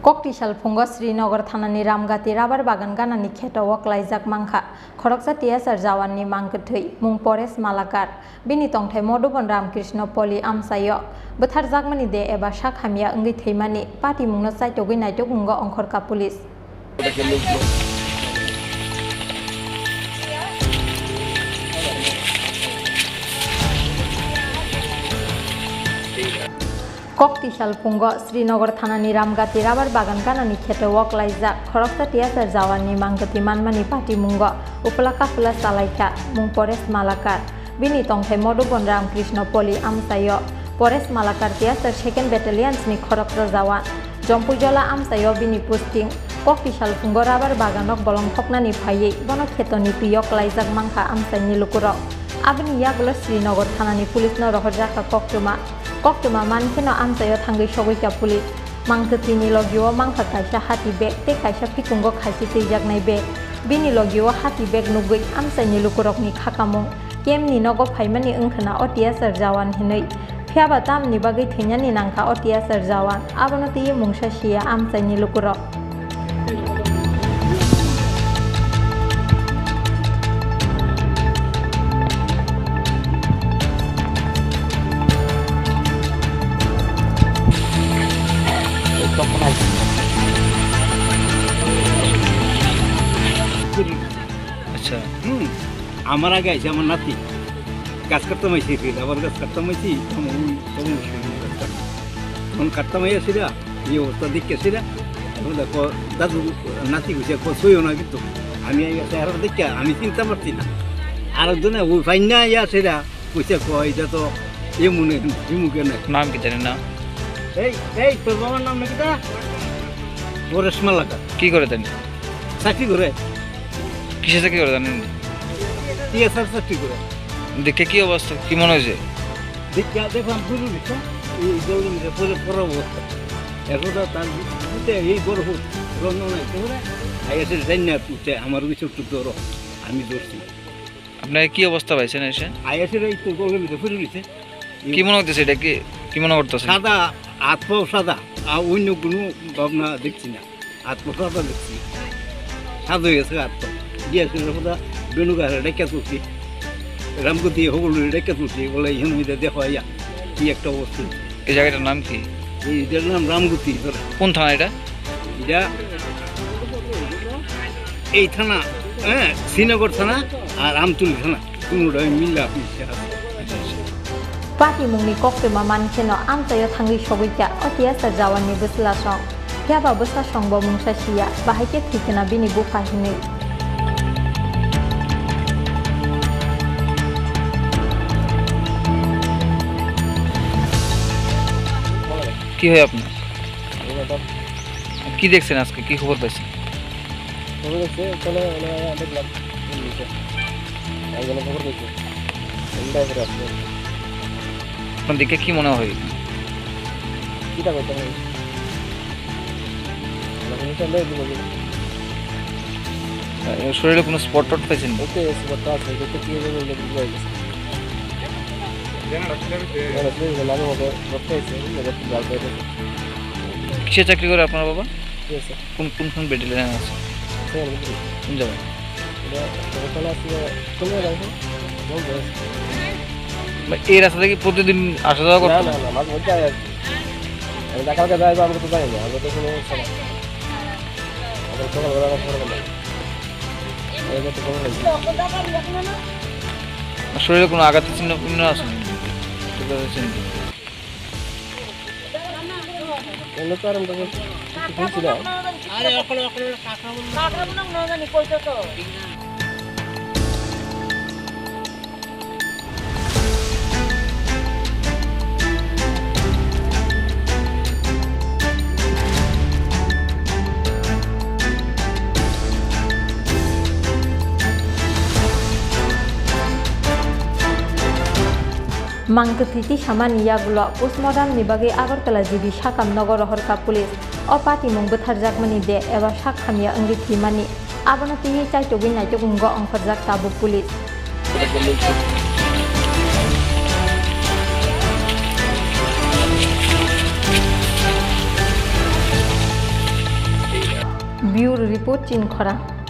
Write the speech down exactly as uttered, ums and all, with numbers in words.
Koktisal phungo Srinagar thanani Ramgati rabar bagan ganani kheto o klaijak mankha khoroksa T S R jawanni mangkwthwi, mung Paresh Malakar. Bini tongthai Modubon Ramkrishna Poli amchaio bwtharjakmani de eba sak hamya wngwi thwimani patimungno chaitogwi naitok wngo ongkhorka police. Koktisal phungo Srinagar thanani Ramgati rabar bagan ganani kheto o klaijak khoroksa T S R jawanni mangkwthwi manmani patimungo uphla kaphla chalaikha, mung Paresh Malakar. Bini tongthai Modubon Ramkrishna Poli amchaio Paresh Malakar T S R second Battalion ni khoroksa jawan. Jompuijola amchaio bini posting. Koktisal phungo rabar baganrok bolong thoknani phaiwi bono khetoni twi o klaijak mankha amchaini lukurok. Aboni yagulo Srinagar thanani police no rohorjakha koktwma. Koktwma mankheno amchaio thangwi sogwikha police. Mangkwthwini logio mankha kaisa hati bag tei kaisa phikungo khaisi twijaknai bag. Bini logio hati bag nugwi amchaini lukurokni khakamung. Kemni nogo phaimani wngkhwna o T S R jawan hinwi. Phiyaba tamni bagwi thwinani nangkha o T S R jawan, abono twiwi mungsa siya amchaini lukurok. আচ্ছা। হুম, আমার আগে আইছে আমার নাতি। গাছ কাটতে মাইছি, তুই আবার গাছ কাটতে মাইছি, তখন ওই, তখন ওই গাছ কাটতে। তখন কাটতে মাই আসি না, এই অবস্থা দেখে আসি না। এখন দেখো, দাদু, নাতি কইছে, "কো, ছুঁইও না কিন্তু।" আমি এই গাছে আর দেখে, আমি চিনতে পারছি না। আর একজনে ওই ফাইন না, ইয়া সেটা, কইছে, "কো, এটা তো এ মনে, এ মুখে নাই।" নাম কি জানেন না? এই, এই, তোর বাবার নাম নাকি তা? পরেশ মালাকার। কি করে তিনি? চাকরি করে। কিসে চাকরি করে জানেন? টিএসআর চাকরি করে। দেখে কি অবস্থা, কি মনে হয়েছে? দেখে দেখলাম পুরো দেখলাম, এই জলদি মিলে পরে পড়া অবস্থা। এখন তো তার বুঝতে এই বড় হোক, রন্ধন নাই, তো বলে, আইএসএ জানি না, তুই আমার কিছু একটু ধরো, আমি ধরছি। আপনার কি অবস্থা পাইছেন এসে? আইএসএ এই তো জলদি মিলে পুরো নিছে। কি মনে হচ্ছে এটা কি, কি মনে করতেছেন? সাদা, হাত পাও সাদা, আর অন্য কোনো ভাবনা দেখছি না। আত্মসাদা দেখছি, সাদা হয়ে গেছে আত্ম। গিয়েছিল কথা বেণুগারে ডেকে তুলছি, রামগতি হবল ডেকে তুলছি, বলে, "ইহন মিলে দেখো আইয়া, কি একটা অবস্থা।" এই জায়গাটার নাম কি? এই, এটার নাম রামগতি, ধরে। কোন থানা এটা? এটা এই থানা, হ্যাঁ, শ্রীনগর থানা আর আমতলী থানা। Patimungni koktwma mankheno amchaio thangwi sogwikha o T S R jawanni bwslasong. Phiyaba bwslasongbo mungsa siya, bahai khe thwikha na bini bupha hinwi. কি হয় আপনার? কি দেখছেন আজকে, কি খবর পাইছেন? খবর হচ্ছে, ওখানে, মানে, দেখলাম, কি হয়েছে? একজনে খবর পেয়েছে। এমনি করে আসছে। আপনার দেখে কি মনে হয়? কিটা করতে হবে? মানে, কোনো সন্দেহ কি বলবো? আহ, শরীরে কোনো স্পট টট পাইছেন? ওকে, স্পট তো আছে, ওকে কি হয়েছে বললে বুঝতে পারছি। মানে, শরীরে লাগার মতো রক্ত হয়েছে, রক্ত বার করে দিয়েছে। কিসে চাকরি করে আপনার বাবা? ঠিক আছে। কোন, কোন, কোন ব্যাটালিয়নে আছে? Seven battalion. কোন জায়গায়? এটা ওখানে আছে, কোন জায়গায় আছে? কোন জায়গায় আছে? মানে, এই রাস্তা থেকে প্রতিদিন আসা যাওয়া না, করতো? না, না, মাঝে মধ্যে যায় আর কি। আমি ঢাকা কালকে যাই বা, আমরা তো জানি না, আমরা তো কোনো সমস্যা নাই। আমরা সকালবেলা আমার সকালবেলা। এই করতে কোনো নাই। শরীরে কোনো আঘাতের চিহ্ন চিহ্ন আছে নি? ঠিক আছে, চিহ্ন। এমনি তো আর আমরা কিছু বলছি না। Mangkwthwi tisamani yagulo postmortem ni bagwi Agartala G B sakam nogo rohorkha police. O patimung bwtharjakmani de eba sak hamya wngwi thwimani, abono twiwi chaitugwi naituk wngo ongkhorjak tabuk police. Bureau Report, Chini Khorang.